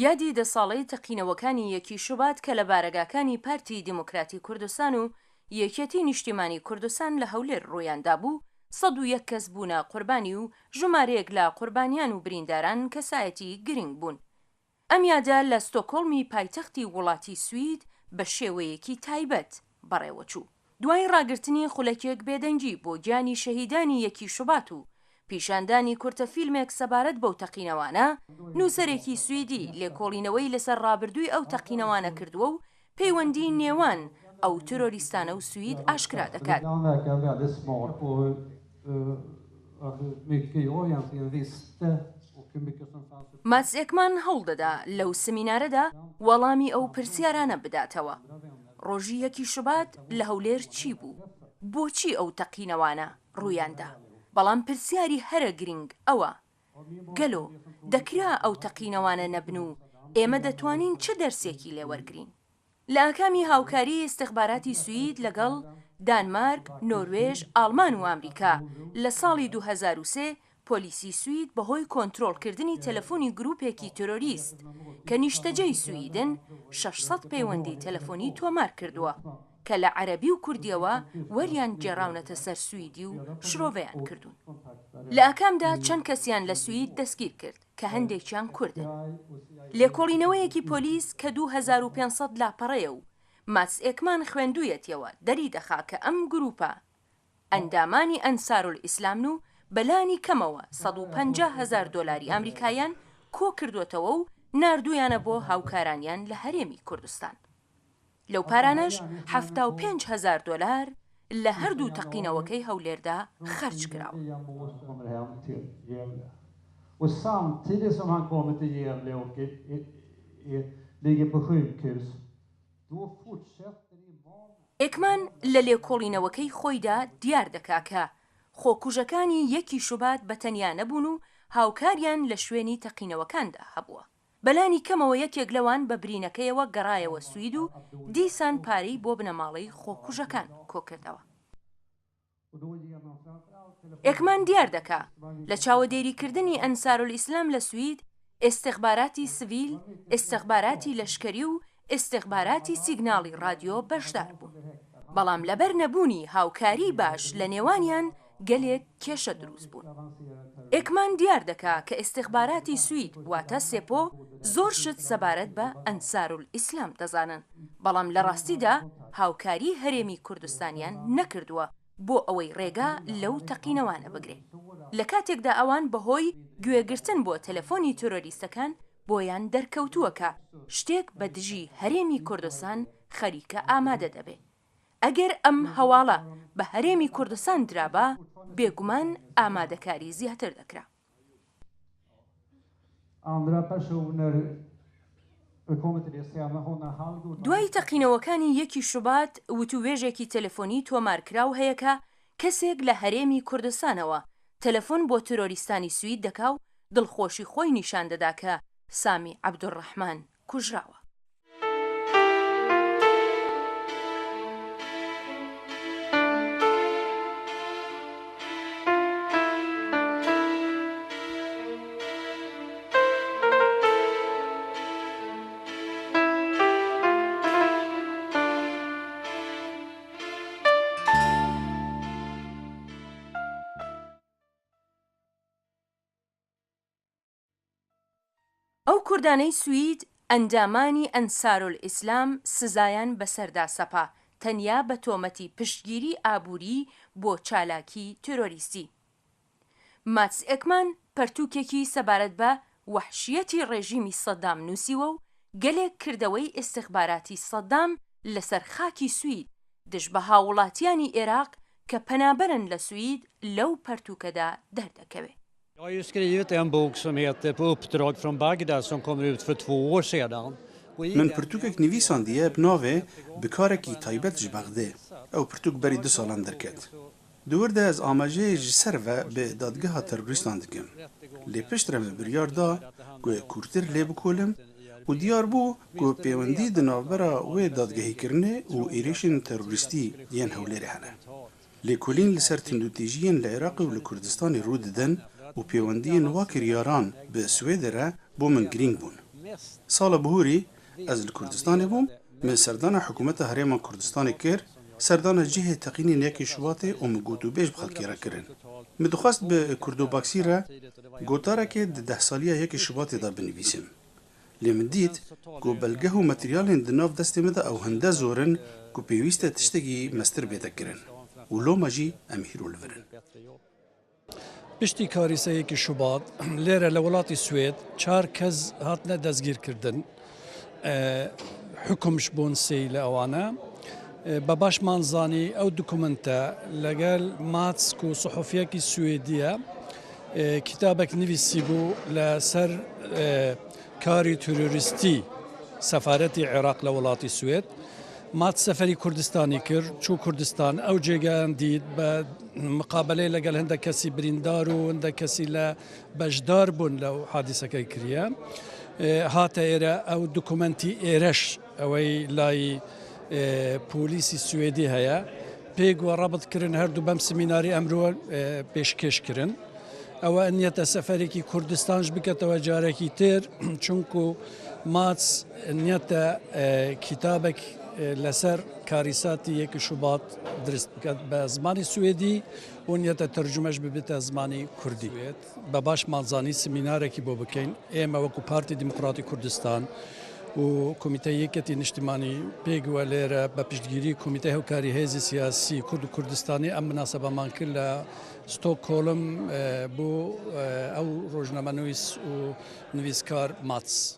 یادی دە ساڵەی تەقینەوەکانی یەکی شوبات کە لە بارەگاکانی پارتی دیموکراتی کوردستان و یەکێتی نیشتیمانی کوردستان لە هەولێر ڕوویاندابوو، 101 کەس بوونە قوربانی و ژمارەیەک لە قوربانیان و برینداران کەسایەتی گرنگ بوون. ئەم یادە لە ستۆکۆڵمی پایتەختی وڵاتی سوید بە شێوەیەکی تایبەت بەڕێوەچوو. دوای ڕاگرتنی خولەکێک بێدەنگی بۆ گیانی شەهیدانی یەکی شوبات و پیشاندانی کورتە فیلمێک سەبارەت بەو تەقینەوانە، نووسەرێکی سویدی لێکۆڵینەوەی لەسەر ڕابردووی ئەو تەقینەوانە کردووە و پەیوەندی نێوان ئەو ترۆریستانە و سوید ئاشکرا دەکات. ماتس ئێکمان هەوڵدەدا لەو سمینارەدا وەڵامی ئەو پرسیارانە بداتەوە، ڕۆژی یەکی شوبات لە هەولێر چی بوو؟ بۆچی ئەو تەقینەوانە ڕوویاندا؟ بەڵام پرسیاری هەرە گرنگ ئەوە، گەلۆ دەکرا ئەو تەقینەوانە نەبن و ئێمە دەتوانین چ دەرسێکی لێ وەرگرین؟ لە ئاکامی هاوکاریی ئیستخباراتی سوید لەگەڵ دانمارک، نۆروێژ، ئاڵمان و ئامریکا لە ساڵی 2003 پۆلیسی سوید بەهۆی کۆنترۆڵکردنی تەلەفۆنی گرووپێکی ترۆریست کە نیشتەجێی سویدن 600 پەیوەندی تەلەفۆنی تۆمار کردووە کە لە عەرەبی و کوردییەوە وەریان گێڕاونەتە سەر سویدی و شرۆڤەیان کردوون. لە ئاکامدا چەند کەسیان لە سوید دەستگیر کرد. کە هەندێکیان کوردن. لێکۆڵینەوەیەکی پۆلیس کە 2500 لاپەڕەیە و ماتس ئێکمان خوێندوویەتیەوە دەریدەخا کە ئەم گرووپە ئەندامانی ئەنسارولئیسلامن و بەلانی کەمەوە 150 هەزار دۆلاری ئامریکاییان کۆکردووەتەوە و ناردوویانە بۆ هاوکارانیان لە هەرێمی کوردستان. لەو پارانەش 75 هەزار دۆلار لە هەردوو تەقینەوەکەی هەولێردا خەرج کراوە. ئێکمان لە لێکۆڵینەوەکەی خۆیدا دیار دەکا کە خۆکوژەکانی یەکی شوبات بە تەنیا نەبوون و هاوکاریان لە شوێنی تەقینەوەکاندا هەبووە. بەلانی کەمەوە یەکێک لەوان بە برینەکەیەوە گەڕایەوە سوید و دیسان پارەی بۆ بنەماڵەی خۆکوژەکان کۆکردەوە. ئێکمان دیار دەکا لە چاوەدێریکردنی ئەنسارولئیسلام لە سوید، ئێستخباراتی سڤیل، ئێستخباراتی لەشکەری و ئیستخباراتی سیگناڵی ڕادیۆ بەشدار بوون. بەڵام لەبەر نەبوونی هاوکاریی باش لە نێوانیان گەلێک کێشە دروست بوون. ئێکمان دیار دەکا کە ئیستخباراتی سوید واتە سێپۆ زۆر شت سەبارەت بە ئەنسارولئیسلام دەزانن، بەڵام لە ڕاستیدا هاوکاریی هەرێمی کوردستانیان نەکردووە بۆ ئەوەی ڕێگا لەو تەقینەوانە بگرێ. لە کاتێکدا ئەوان بەهۆی گوێگرتن بۆ تەلەفۆنی ترۆریستەکان بۆیان دەرکەوتووە کە شتێک بە دژی هەرێمی کوردستان خەریکە ئامادە دەبێ. ئەگەر ئەم هەواڵە بە هەرێمی کوردستان درابا، بێگومان ئامادەکاری زیاتر دەکرا. دوای تەقینەوەکانی یەکی شوبات، وتووێژێکی تەلەفۆنی تۆمارکراو هەیە کە کەسێک لە هەرێمی کوردستانەوە تەلەفۆن بۆ ترۆریستانی سوید دەکا و دڵخۆشی خۆی نیشان دەدا کە سامی عەبدولڕەحمان کوژراوە. ئەو کوردانەی سوید ئەندامانی ئەنسارولئیسلام سزایان بەسەردا سەپا تەنیا بە تۆمەتی پشتگیری ئابووری بۆ چالاکی تێرۆریستی. ماتس ئێکمان پەرتووکێکی سەبارەت بە وەحشییەتی ڕێژیمی سەدام نووسیوە و گەلێک کردەوەی ئیستخباراتی سەدام لەسەر خاکی سوید دژ بە هاووڵاتیانی ئێراق کە پەنابەرن لە سوید لەو پەرتووکەدا دەردەکەوێ. Jag har ju skrivit en bok som heter På uppdrag från Bagdad som kommer ut för två år sedan. Min pirtûkek nivîsandiye bi navê Bi karekî taybet ji Bexdê. Ew pirtûk berî du salan derket. Di wir de ez amajeyê ji ser ve bi dadgeha terorîstan dikim. Lê piştre min biryar da ku kûrtir lê bikolim û diyar bû ku pêwendî di navbera wê dadgehîkirinê û êrîşên terorîstî yên Hewlêrê hene. Lêkolîn li ser tundûtîjiyên li Iraqê û li Kurdistanê rû didin û pêwendiyên wa kiryaran bi Swêdê re bo min girîng bûn. Sala bihûrî ez li Kurdistanê bûm, min serdana Hikûmeta Herêma Kurdistanê kir, serdana cihê teqînên yekê Şubatê û min gotûbêj bi xelkê re kirin. Min dixwest bi Kurdobaksî re gotarekê di dehsaliya yekê Şubatê de binivîsim. Lê min dît ku belgeh û materyalên di nav destê min de ew hinde zor in ku pêwîst e tiştekî meztir bête kirin û loma jî em hîro li vir in. Piştî karîse yekî Şubat lêre li welatî Swêd çar kes hatine destgîrkirdin. Hukm ji bon sêy li ewan e. Be baş man zanî ew dokumente legel Mats ku suhufiyekî Swêdî ye kîtabek nivîsîbû li ser karî terorîstî sefaretî Iraq li welatî Swêd. Mats seferî Kurdistanî kir, çû Kurdistan ew cêgeyan dît be Miqabeleyê li gel hindek kesî birîndar û hindek kesî li beşdar bûn li ew hadîsekê kiriye. Hate êre ew dokumentî êreş ewey layî polîsî Swêdî heye. Pêk we rebit kirin her du bem semînarî emro pêşkêş kirin. Ewe niyete seferekî Kurdistan ji biketewe carekî tir çunku Mats niyete kîtabek li ser karîsatî yekî Şubat dirist biket be zimanê Swêdî û niyete tercüme ji bibite zimanê Kurdî. Be baş malzanî semînarekî bo bikeyn ême wekû Partî Demokratî Kurdistan û Komîte Yeketî Niştimanî pêk we lêre be piştgîrî Komîte Hewkarî Hêzê Siyasî Kurd û Kurdistanî em minaseba kir li Stockholm bo ew rojnamenûs û nivîskar Mats.